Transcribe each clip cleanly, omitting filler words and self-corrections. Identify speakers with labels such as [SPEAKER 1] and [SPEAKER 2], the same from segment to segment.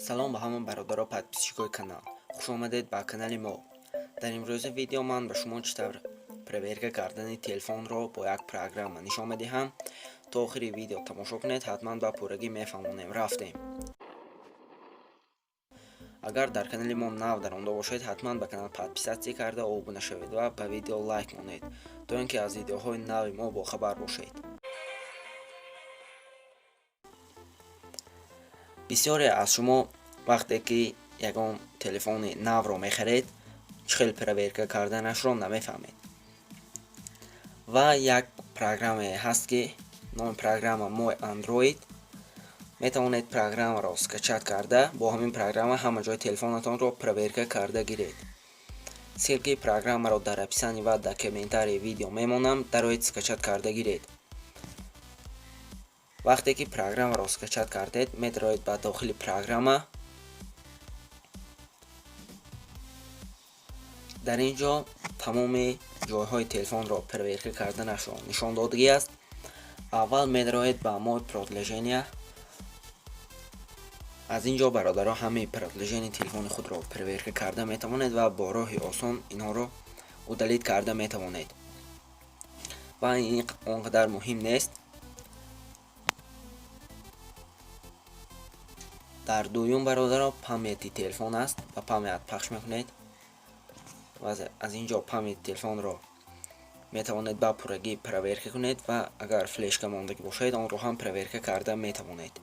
[SPEAKER 1] Салом ба ҳама бародаро, подписчикои канал. Хуш омадед ба канали мо. Дар имрӯза видео ман ба шумо чӣ тавр проверка кардани телефонро бо як программа нишон медиҳам. То охири видео тамошо кунед, ҳатман ба пуррагӣ мефаҳмонем. Рафтем. Агар дар канали мо нав даромада бошед, ҳатман ба канал подписаться карда обуна шавед ва ба видео лайк монед, то ин ки аз видеоҳои нави мо бохабар бошед. Бисёре аз шумо вақте ки ягон телефони навро мехаред, чӣ хел проверка карданашро намефаҳмед. Ва як программае ҳаст, ки номи программа Мой Андроид. Метавонед программаро скачать карда, бо ҳамин программа ҳама ҷои телефонатонро проверка карда гиред. Ссылкаи программаро дар описании ва дар комментарии видео мемонам, дароед, скачать карда гиред. Вақте ки программаро скачать кардед, медароед ба дохили программа. Дар ин ҷо тамоми ҷойҳои телефонро проверка карданашро нишон додагӣ аст. Аввал медароед ба Мой приложения. Аз ин ҷо, бародаро, ҳамаи приложенияи телефони худро проверка карда метавонед ва бо роҳи осон инҳоро удалить карда метавонед. Ва ин он қадар муҳим нест. Дар дуюм, бародаро, памяти телефон аст. Ба память пахш мекунед ва аз ин ҷо памяти телефонро метавонед ба пуррагӣ проверка кунед ва агар флешка мондагӣ бошад, онро ҳам проверка карда метавонед.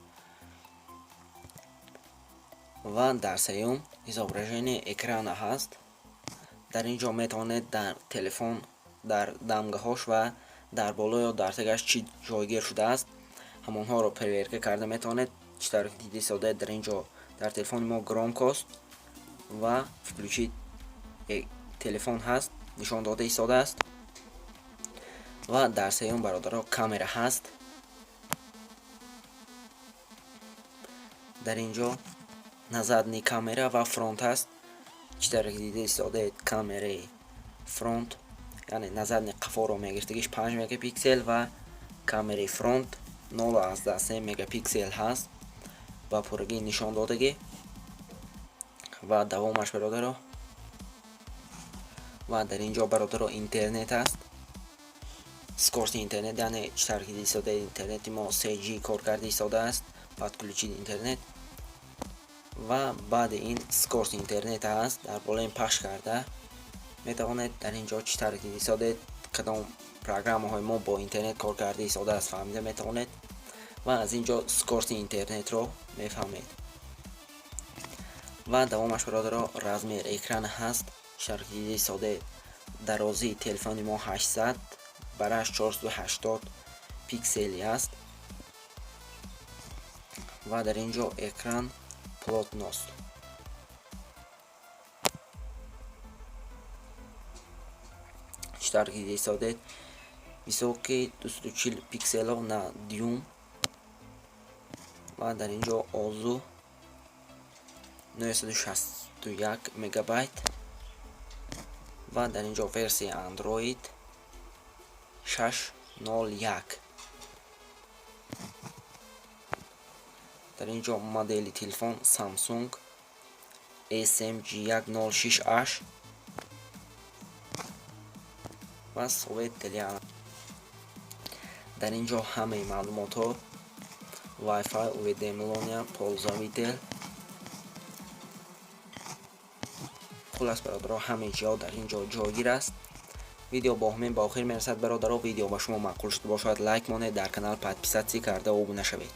[SPEAKER 1] Ва дар сеюм изображение экрана ҳаст. Дар ин ҷо метавонед дар телефон дар дамгаҳош ва дар боло ё дар тагаш чӣ ҷойгир шудааст, ҳамонҳоро проверка карда метавонед. Чӣ тавре ки дида истодаед, дар ин ҷо дар телефони мо громкость ва включить телефон ҳаст, нишон дода истодааст. Ва дар сеюм, бародаро, камера ҳаст. Дар ин ҷо назадный камера ва фронт ҳаст. Чӣ тавре ки дида истодаед, камераи фронт, яъне назадный қафоро мегирифтагиш, 5 мегапиксел ва камераи фронт 0,3 мегапиксел ҳаст, ба пуррагӣ нишон додагӣ. Ва давомаш, бародаро, ва дар ин ҷо, бародаро, интернет аст, скорости интернет, яъне чӣ тавре ки дида истодаед, интернети мо 3G кор карда истодааст, подключить интернет. Ва баъди ин скорость интернет ҳаст, дар болои ин пахш карда метавонед дар ин ҷо, чӣ тавре ки дида истодаед, кадом программаҳои мо бо интернет кор карда истодааст, фаҳмида метавонед ва аз ин ҷо скорости интернетро мефаҳмед. Ва давомаш, бародаро, размер экран ҳаст. Чӣ тавре ки дида истодаед, дарозии телефони мо 800 бараш 480 пиксели аст ва дар ин ҷо экран плотность. Чӣ тавре ки дида истодаед, высокий 240 пикселов на дюйм ва дар ин ҷо ОЗУ 961 мегабайт ва дар ин ҷо версияи Android 6.01. Дар ин ҷо модели телефон Samsung SMG106H ва совет для. Дар ин ҷо ҳамаи маълумотҳо, Wi-Fi, уведомления, пользователь, хулас, бародаро, ҳамаи чиҳо дар ин ҷо ҷойгир аст. Видео бо ҳамин ба охир мерасад, бародаро. Видео ба шумо маъқул шуда бошад, лайк монед, дар канал подписаться карда обуна шавед.